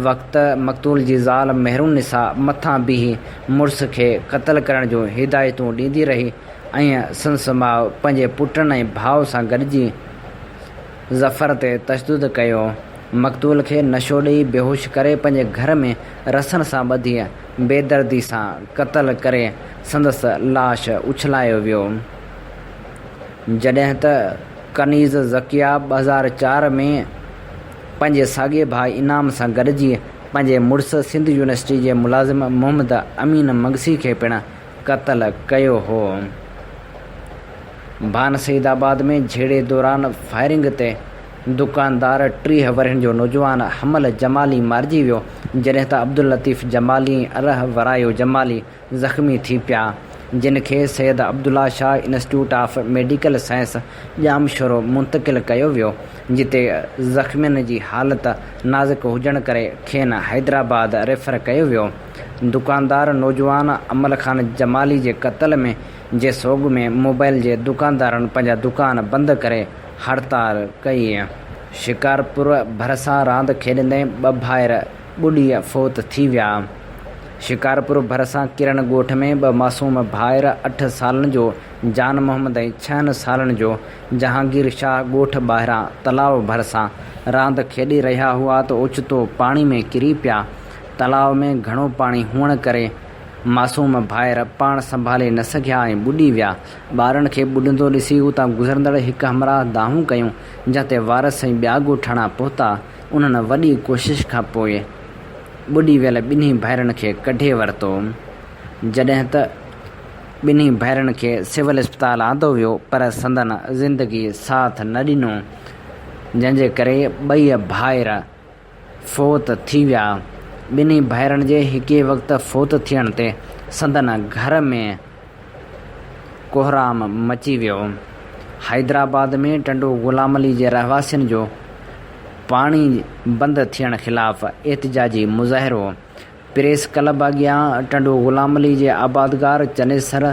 وقت مقتول جي زال مهرالنساء مٿان بيهي مڙس کي قتل ڪرڻ جون هدايتون ڏيندي رهي ۽ سندس ماء پنهنجي پٽن ۽ ڀاء سان گڏجي ظفر تي تشدد ڪيو. مقتول کي نشو ڏئي بيهوش ڪري پنهنجي گهر ۾ رسن سان ٻڌي بيدردي سان قتل ڪري سندس لاش اڇلايو ويو. جڏهن ته ڪنيز ذڪيه 2004 ۾ پنهنجي ساڳئي ڀاء انعام سان گڏجي پنهنجي مڙس سنڌ يونيورسٽي جي ملازم محمد امين مگسي کي پڻ قتل ڪيو هو. ڀان سعيد آباد ۾ جهيڙي دوران فائرنگ تي دڪاندار 30 ورهين جو نوجوان حمل جمالي مارجي ويو، جڏهن ته عبداللطيف جمالي ۽ ارهه ورايو جمالي زخمي ٿي پيا، جن کي Syed Abdullah Shah institute of medical science Jamshoro منتقل ڪيو ويو، جتي زخمين جي حالت نازڪ هجڻ ڪري کين حيدرآباد ريفر ڪيو ويو. دڪاندار نوجوان عمل خان جمالي جي قتل ۾ جي سوڳ ۾ موبائل جي دڪاندارن پنهنجا دڪان بند ڪري هڙتال ڪئي. شڪارپور ڀرسان راند کيڏندي ٻه ڀائر ٻڏي فوت ٿي ويا. شڪارپور ڀرسان ڪرن ڳوٺ ۾ ٻه معصوم ڀائر اٺ سالن جو جان محمد ۽ ڇهن سالن جو جهانگير شاهه ڳوٺ ٻاهران تلاء ڀرسان راند کيڏي رهيا هئا ته اوچتو پاڻي ۾ ڪري پيا. تلاء ۾ گهڻو پاڻي هئڻ ڪري معصوم ڀائر پاڻ سنڀالي نه سگهيا ۽ ٻڏي ويا. ٻارن کي ٻڏندو ڏسي اتان گذرندڙ هڪ همراهه دانهون ڪيون، جنهن تي وارث ۽ ٻيا ڳوٺاڻا پهتا. انهن وڏي ڪوشش کان پوء ٻڏي ويل ٻنهي ڀائرن کي ڪڍي ورتو. جڏهن ته ٻنهي ڀائرن کي سول اسپتال آندو ويو پر سندن زندگي ساٿ نه ڏنو، جنهن جي ڪري ٻئي ڀائر فوت ٿي ويا. ٻنهي ڀائرن جي هڪ ئي وقت فوت ٿيڻ تي سندن گهر ۾ ڪوهرام مچي ويو. حيدرآباد ۾ ٽنڊو غلام علي جي رهواسين جو پاڻي بند ٿيڻ خلاف احتجاجي مظاهرو، پريس ڪلب اڳيان ٽنڊو غلام علي جي آبادگار چنيسر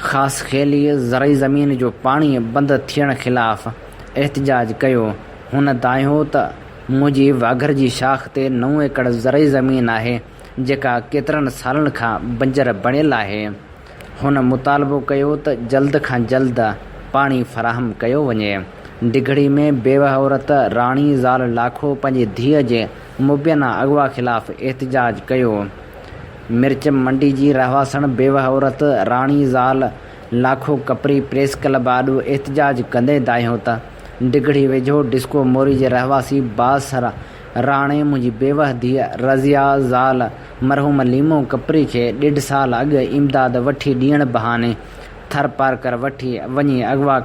خاصخيلي زرعي زمين جو پاڻي بند ٿيڻ خلاف احتجاج ڪيو. هن دانهيو ته منهنجي واگهر جي شاخ تي نو ايڪڙ زرعي زمين آهي جيڪا ڪيترن سالن کان بنجر بڻيل آهي. هن مطالبو ڪيو ته جلد کان جلد پاڻي فراهم ڪيو وڃي. ڊگهڙي ۾ بيوه عورت راڻي زال لاکو پنهنجي ڌيء جي مبينا اغوا خلاف احتجاج ڪيو. مرچ منڊي جي رهواسڻ بيوه عورت راڻي زال لاکو ڪپري پريس ڪلب آڏو احتجاج ڪندي دانهيو ته ڊگهڙي ويجهو ڊسڪو موري جي رهواسي بااثر راڻي منهنجي بيوه ڌيء رضيه زال مرحوم ليمو ڪپري کي ڏيڍ سال اڳ امداد وٺي ڏيڻ بهاني ٿرپارڪر وٺي وڃي اغوا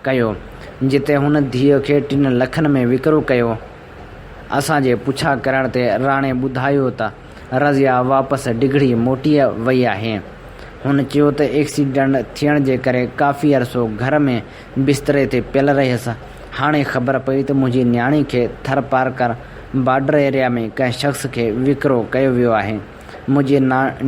ڪيو، جتي هن ڌيء کي ٽن لکن ۾ وڪرو ڪيو. اسان جي پڇا ڪرڻ تي راڻي ٻڌايو ته رضيه واپس ڊگهڙي موٽي وئي آهي. هن چيو ته ايڪسيڊنٽ ٿيڻ جي ڪري ڪافي عرصو گهر ۾ بستري تي پيل رهيس، هاڻي خبر پئي ته منهنجي نياڻي کي ٿرپارڪر بارڊر ايريا ۾ ڪنهن شخص کي وڪرو ڪيو ويو آهي. منهنجي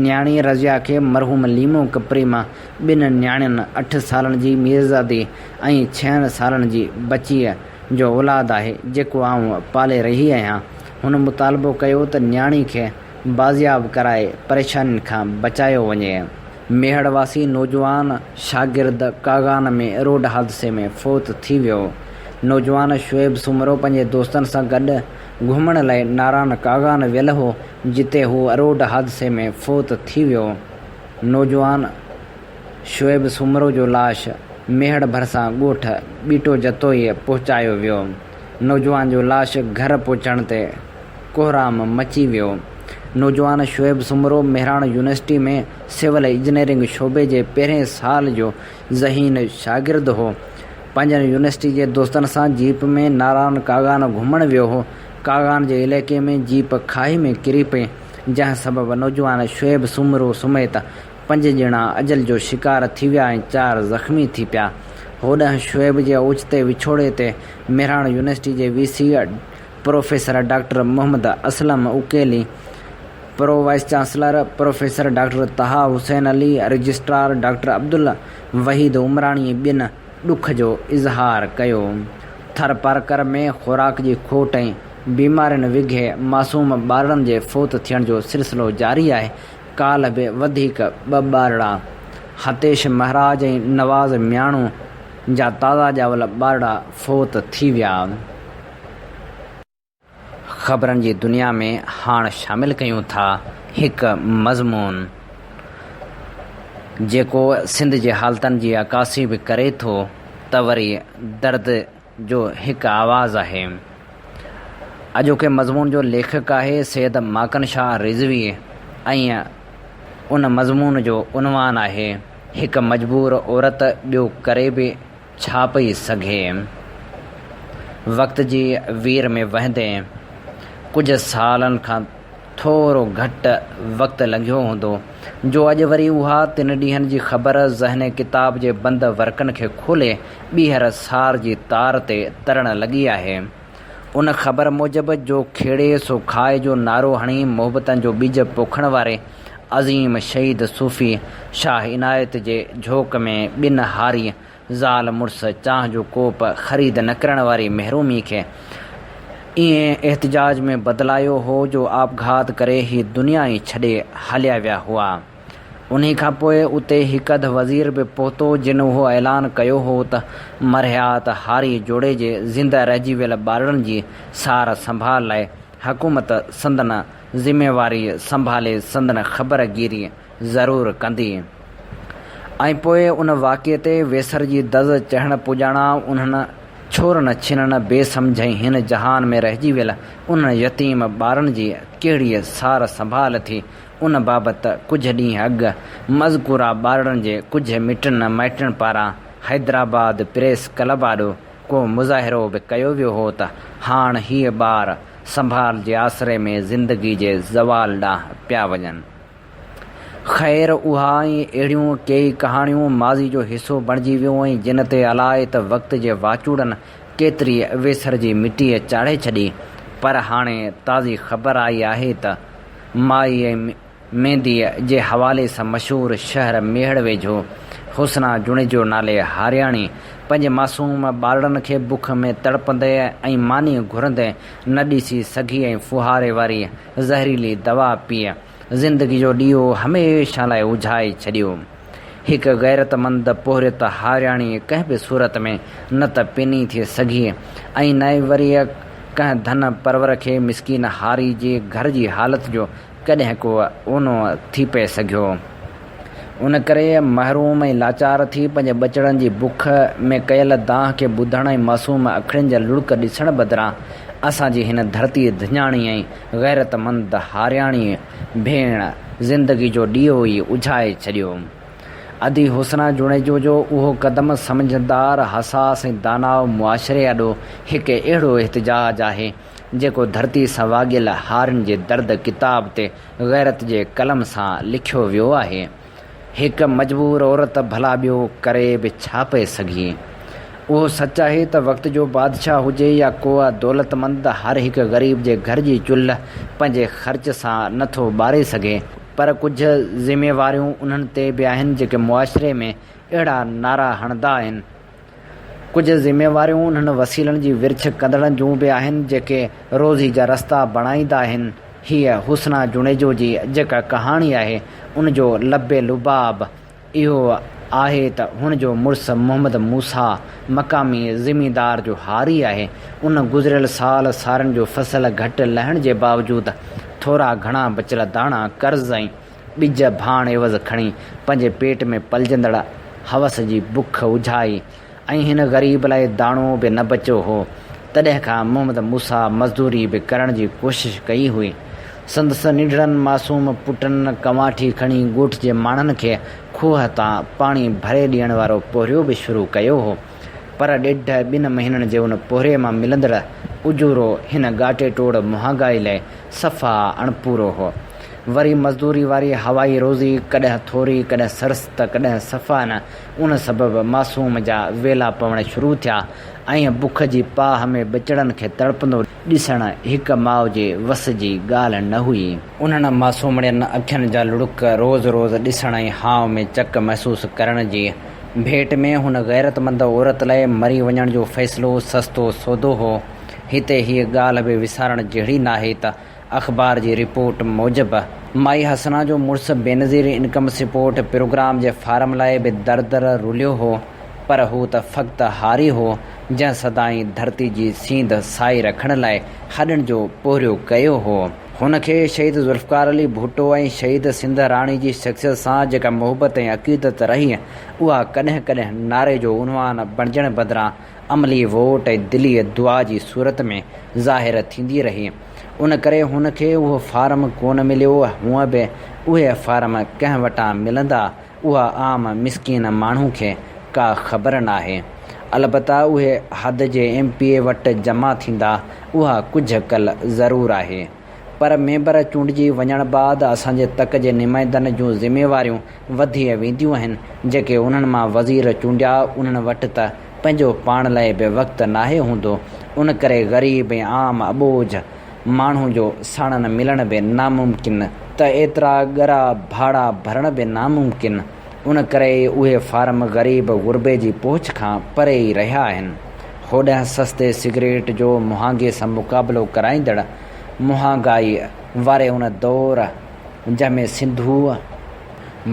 نياڻي رضيه کي مرحوم ليمو ڪپري مان ٻن نياڻين اٺ سالن جي ميرزادي ۽ ڇهن سالن جي بچيء جو اولاد آهي، جيڪو آئون پالي رهي آهيان. هن مطالبو ڪيو ته نياڻي کي بازياب ڪرائي پريشانين کان بچايو وڃي. ميهڙ واسي نوجوان شاگرد ڪاغان ۾ روڊ حادثي ۾ فوت ٿي ويو. نوجوان شعيب سومرو پنهنجي دوستن سان گڏ گهمڻ لاء ناران ڪاغان ويل هو جتي هو روڊ حادثي ۾ فوت ٿي ويو. نوجوان شعيب سومرو جو لاش ميهڙ ڀرسان ڳوٺ ٻيٽو جتوئي پهچايو ويو. نوجوان جو لاش گهر پهچڻ تي ڪوهرام مچي ويو. نوجوان Shoaib Soomro Mehran university ۾ civil engineering شعبي جي پهرين سال جو ذهين شاگرد هو. پنهنجن يونيورسٽي جي دوستن سان جيپ ۾ ناران ڪاغان گهمڻ ويو هو. ڪاغان جي علائقي ۾ جيپ کاهي ۾ ڪري پئي، جنهن سبب نوجوان شعيب سومرو سميت پنج ڄڻا اجل جو شڪار ٿي ويا ۽ چار زخمي ٿي پيا. هوڏانهن شعيب جي اوچتي وڇوڙي تي مهراڻ يونيورسٽي جي V C professor doctor Muhammad Aslam Uqaili, pro vice chancellor professor doctor Taha Hussain Ali, registrar doctor Abdul Waheed Umrani ۽ ٻين ڏک جو اظهار ڪيو. ٿرپارڪر ۾ خوراڪ جي کوٽ ۽ بيمارين وگهي معصوم ٻارڙن جي فوت ٿيڻ جو سلسلو جاري آهي، ڪالهه به وڌيڪ ٻه ٻارڙا هتيش مهراج ۽ نواز مياڻو جا تازا ڄاول ٻارڙا فوت ٿي ويا. خبرن جي دنيا ۾ هاڻ شامل ڪيون ٿا هڪ مضمون جيڪو سنڌ جي حالتن جي عڪاسي به ڪري ٿو ته وري درد جو هڪ آواز آهي. اڄوڪي مضمون جو ليکڪ آهي سيد ماڪن شاهه رضوي ۽ ان مضمون جو عنوان آهي هڪ مجبور عورت ٻيو ڪري به ڇا پئي سگهي. وقت جي وير ۾ وهندي ڪجهه سالن کان ٿورو گهٽ وقت لنگهيو هوندو جو اڄ وري اها تن ڏينهن جي خبر ذهني ڪتاب جي بند ورقن کي کولي ٻيهر سار جي تار تي ترڻ لڳي آهي. ان خبر موجب جو کيڙي سو کائي جو نعرو هڻي محبتن جو ٻج پوکڻ واري عظيم شهيد صوفي شاهه عنايت جي جهوڪ ۾ ٻن هاري زال مڙس چانهه جو ڪوپ خريد نه ڪرڻ واري محرومي کي ائين احتجاج ۾ بدلايو هو جو آپگهات ڪري هي دنيا ئي ڇڏي هليا ويا هئا. انهي کان پوء اتي هڪ اڌ وزير به پهتو جن اهو اعلان ڪيو هو ته مرحيات هاري جوڙي جي زنده رهجي ويل ٻارڙن جي سار سنڀال لاء حڪومت سندن ذميواري سنڀالي سندن خبر گيري ضرور ڪندي. ۽ پوء ان واقعي تي ويسر جي دز چڙهڻ پڄاڻان انهن ڇورن ڇنن بي سمجهه ۽ هن جهان ۾ رهجي ويل انهن يتيم ٻارن جي ڪهڙي سار سنڀال ٿي ان بابت ڪجهه ڏينهن اڳ مذڪوره ٻارڙن جي ڪجهه مٽن مائٽن پاران حيدرآباد پريس ڪلب آڏو ڪو مظاهرو به ڪيو ويو هو ته هاڻ هيء ٻار سنڀال جي آسري ۾ زندگي جي زوال ڏانهن پيا وڃن. خير اها ۽ اهڙيون ڪيئي ڪهاڻيون ماضي جو حصو بڻجي ويون ۽ جن تي الائي ته وقت جي واچوڙن ڪيتري ويسر جي مٽيء چاڙهي ڇڏي پر هاڻي تازي خبر آئي آهي ته مائي ۽ مينديء جي حوالي سان مشهور شهر ميهڙ ويجهو حسنا جوڻيجو نالي هارياڻي پنهنجي معصوم ٻارڙن کي بک ۾ تڙپندي ۽ ماني گهرندي نه ڏسي سگهي ۽ ڦوهاري واري زهريلي دوا پيء زندگي جو ڏيئو هميشه لاء اجهائي ڇڏيو. هڪ غيرتمند پورهيت هارياڻي ڪنهن به صورت ۾ نه ته پني ٿي سگهي ۽ نه ئي وري ڪنهن ڌن پرور کي مسڪين هاري جي گهر جي حالت جو ڪڏهن ڪو اونو ٿي پئي سگهيو. ان ڪري محروم ۽ لاچار ٿي پنهنجي ٻچڙن جي بک ۾ ڪيل دانهن کي ٻڌڻ ۽ معصوم اکڙين جا لڙڪ ڏسڻ بدران اسان جي هن ڌرتي ڌڃاڻي ۽ غيرتمند هارياڻي ڀيڻ زندگي جو ڏيئو ئي اجهائي ڇڏيو. ادي حسنا جوڻيجو جو اهو قدم سمجهدار، حساس ۽ داناء معاشري آڏو هڪ اهڙو احتجاج آهي، جيڪو ڌرتي سان واڳيل هارين جي درد ڪتاب تي غيرت جي قلم سان لکيو ويو آهي. هڪ مجبور عورت ڀلا ٻيو ڪري به ڇا پئي سگهي؟ اهو سچ آهي ته وقت جو بادشاهه هجي يا ڪو دولتمند هر هڪ غريب جي گهر جي چلهه پنهنجي خرچ سان نه ٿو ٻاري سگهي، پر ڪجهه ذميواريون انهن تي به آهن جيڪي معاشري ۾ اهڙا نعرا هڻندا آهن. ڪجهه ذميواريون انهن وسيلن جي ورڇ ڪندڙن جون به آهن جيڪي روزي جا رستا بڻائيندا آهن. هيء حسنا جوڻيجو جي جيڪا ڪهاڻي آهي، ان جو لب لباب اهو آهي ته هن جو مڙس محمد موسيٰ مقامي زميندار جو هاري آهي. ان گذريل سال سارين جو فصل گهٽ لهڻ جي باوجود ٿورا گهڻا بچيل داڻا قرض ۽ ٻج ڀاڻ عيوض کڻي پنهنجي پيٽ ۾ پلجندڙ هوس جي بک اجهائي ۽ هن غريب لاء داڻو به نه بچيو هو. تڏهن کان محمد موسيٰ مزدوري به ڪرڻ جي ڪوشش ڪئي هئي. سندس ننڍڙن معصوم پٽن ڪنواٺي کڻي ڳوٺ جي ماڻهن کي کوهه تان پاڻي ڀري ڏيڻ وارو پورهيو به شروع ڪيو هو. پر ڏيڍ ٻن مهينن جي ان پورهيي مان ملندڙ اجورو هن ڳاٽي ٽوڙ مهانگائي لاء صفا اڻپورو هو. وري مزدوري واري هوائي روزي ڪڏهن ٿوري، ڪڏهن سرس ته ڪڏهن صفا نه، ان سبب معصوم جا ويلا پوڻ شروع ٿيا ۽ بک جي پاهه ۾ ٻچڙن کي تڙپندو ڏسڻ هڪ ماء جي وس جي ڳالهه نه هئي. انهن معصومڙين اکين جا لڙڪ روز روز ڏسڻ ۽ هانء ۾ چڪ محسوس ڪرڻ جي ڀيٽ ۾ هن غيرتمند عورت لاء مري وڃڻ جو فيصلو سستو سودو هو. هتي هيء ڳالهه به وسارڻ جهڙي ناهي ته اخبار جي رپورٽ موجب، مائي حسنا جو مڙس بينظير انڪم سپورٽ پروگرام جي فارم لاء به در در رليو هو، پر هو ته فقط هاري هو، جنهن سدائين ڌرتي جي سينڌ سائي رکڻ لاء هڏن جو پورهيو ڪيو هو. هن کي شهيد ذوالفقار علي ڀٽو ۽ شهيد سنڌ راڻي جي شخصيت سان جيڪا محبت ۽ عقيدت رهي، اها ڪڏهن ڪڏهن نعري جو عنوان بڻجڻ بدران عملي ووٽ ۽ دلي دعا جي صورت ۾ ظاهر ٿيندي رهي. ان ڪري هن کي اهو فارم ڪونه مليو. هونء به اهي فارم ڪنهن وٽان ملندا، اها عام مسڪين ماڻهو کي ڪا خبر ناهي. البته اهي حد جي ايم پي اي وٽ جمع ٿيندا، اها ڪجهه ڪل ضرور آهي. پر ميمبر چونڊجي وڃڻ بعد اسان جي تڪ جي نمائندن جون ذميواريون وڌي وينديون آهن، جيڪي انهن مان وزير چونڊيا، انهن وٽ ته پنهنجو پاڻ لاء به وقت ناهي هوندو، ان ڪري غريب ۽ عام اٻوجهه ماڻهو جو ساڻن ملڻ به ناممڪن ته ايترا ڳرا ڀاڙا ڀرڻ به ناممڪن، ان ڪري ئي اهي فارم غريب غربي جي پهچ کان پري ئي رهيا آهن. هوڏانهن سستي سگريٽ جو مهانگي سان مقابلو ڪرائيندڙ مهانگائي واري ان دور جنهن ۾ سنڌوء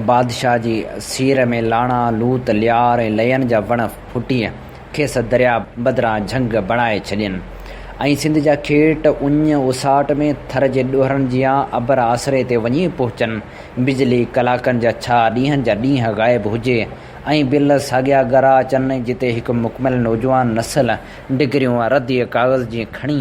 بادشاهه جي سير ۾ لاڻا، لوط، ليار ۽ لين جا وڻ ڦٽي کيس درياء بدران جهنگ بڻائي ڇڏين ۽ سنڌ جا کيٽ اڃ اوساٽ ۾ ٿر جي ڏوهرن جيان ابر آسري تي وڃي پهچن، بجلي ڪلاڪن جا ڇا ڏينهن جا ڏينهن غائب هجي ۽ بل ساڳيا ڳرا اچن جتي هڪ مڪمل نوجوان نسل ڊگريون رديء ڪاغذ جي کڻي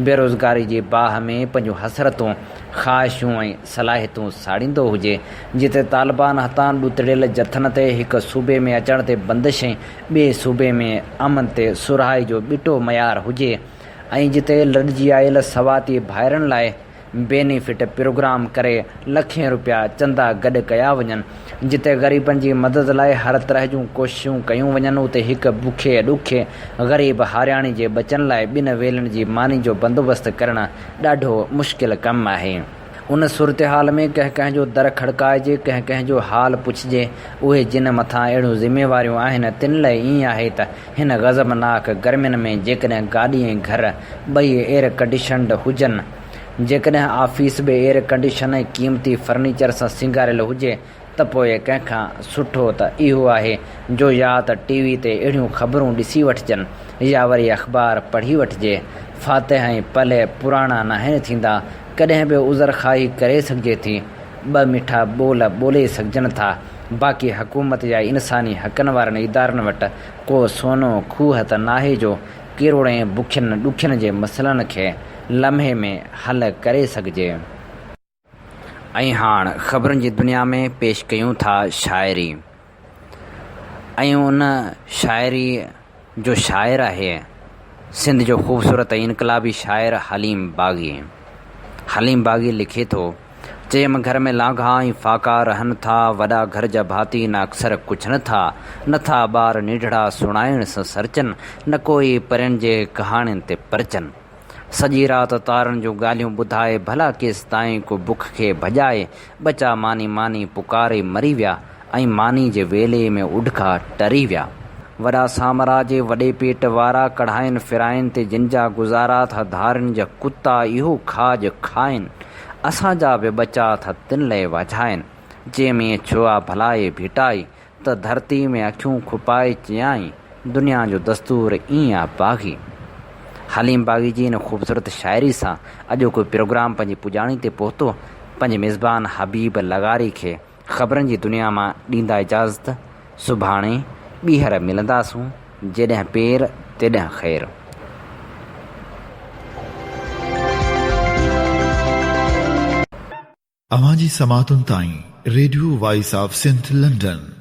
بيروزگاري جي باهه ۾ پنهنجون حسرتون، خواهشون ۽ صلاحيتون ساڙيندو هجي، جتي طالبان هٿان ڏتڙيل جٿن تي هڪ صوبي ۾ اچڻ تي بندش ۽ ٻئي صوبي ۾ امن تي سرهائي جو ٻٽو معيار هجي ۽ جتي لڏجي آيل سواتي ڀائرن لاء بينيفٽ پروگرام ڪري لکين روپيا چندا گڏ ڪيا وڃن، جتي غريبن جي مدد لاء هر طرح جون ڪوششون ڪيون وڃن اتي هڪ بکي ڏکي غريب هارياڻي جي ٻچن لاء ٻن ويلن جي ماني جو بندوبست ڪرڻ ڏاڍو مشڪل ڪم آهي. ان صورتحال ۾ ڪنهن ڪنهن جو در کڙڪائجي، ڪنهن ڪنهن جو حال پڇجي، اهي جن مٿان اهڙيون ذميواريون آهن تن لاء ائين آهي ته هن غضبناڪ گرمين ۾ جيڪڏهن گاڏي ۽ گهر ٻئي ايئر ڪنڊيشنڊ هجن، جيڪڏهن آفيس به ايئر ڪنڊيشن ۽ قيمتي فرنيچر سان سينگاريل هجي ته پوء ڪنهن کان سٺو ته اهو آهي جو يا ته ٽي وي تي اهڙيون خبرون ڏسي وٺجن يا وري اخبار پڙهي وٺجي. فاتح ۽ پلئه پراڻا ناهن ٿيندا، ڪڏهن به عذرخواهي ڪري سگهجي ٿي، ٻه مٺا ٻول ٻولي سگهجن ٿا، باقي حڪومت يا انساني حقن وارن ادارن وٽ ڪو سونو کوهه ته ناهي جو ڪروڙين بکين ڏکين جي مسئلن کي لمحي ۾ حل ڪري سگهجي. ۽ هاڻ خبرن جي دنيا ۾ پيش ڪيون ٿا شاعري ۽ ان شاعري جو شاعر آهي سنڌ جو خوبصورت ۽ انقلابي شاعر حليم باغي. حليم باغي لکي ٿو، چيم گهر ۾ لانگها ۽ فاقا رهن ٿا، وڏا گهر جا ڀاتي نه اڪثر ڪڇن ٿا، نه ٿا ٻار نيڍڙا سڻائڻ سان سرچن، نه ڪوئي پرين جي ڪهاڻين تي پرچن. سڄي رات تارن جون ڳالهيون ٻڌائي، ڀلا ڪيستائين ڪو بک کي ڀڄائي، ٻچا ماني ماني پڪاري مري ويا ۽ ماني جي ويلي ۾ اڍڪا ٽري ويا. وڏا سامراجي وڏي پيٽ وارا ڪڙهائين ڦرائين تي جن جا گذارا ٿا ڌارين جا ڪتا اهو کاڄ کائين. اسان جا به ٻچا ٿا تن لئه واجهائن. جي ۾ ڇو آ ڀلائي ڀيٽائي ته ڌرتي ۾ اکيون کپائي چيائين، دنيا جو دستور ائين آ باغي. حليم باغي جي ان خوبصورت شاعري سان اڄوڪو پروگرام پنهنجي پڄاڻي تي پهتو. پنهنجي ميزبان حبيب لغاري کي خبرن جي دنيا مان ڏيندا اجازت. سڀاڻي ٻيهر ملنداسون، جيڏهن پير تيڏهن خير. اوهان جي سماعتن تائين radio voice of Sindh London.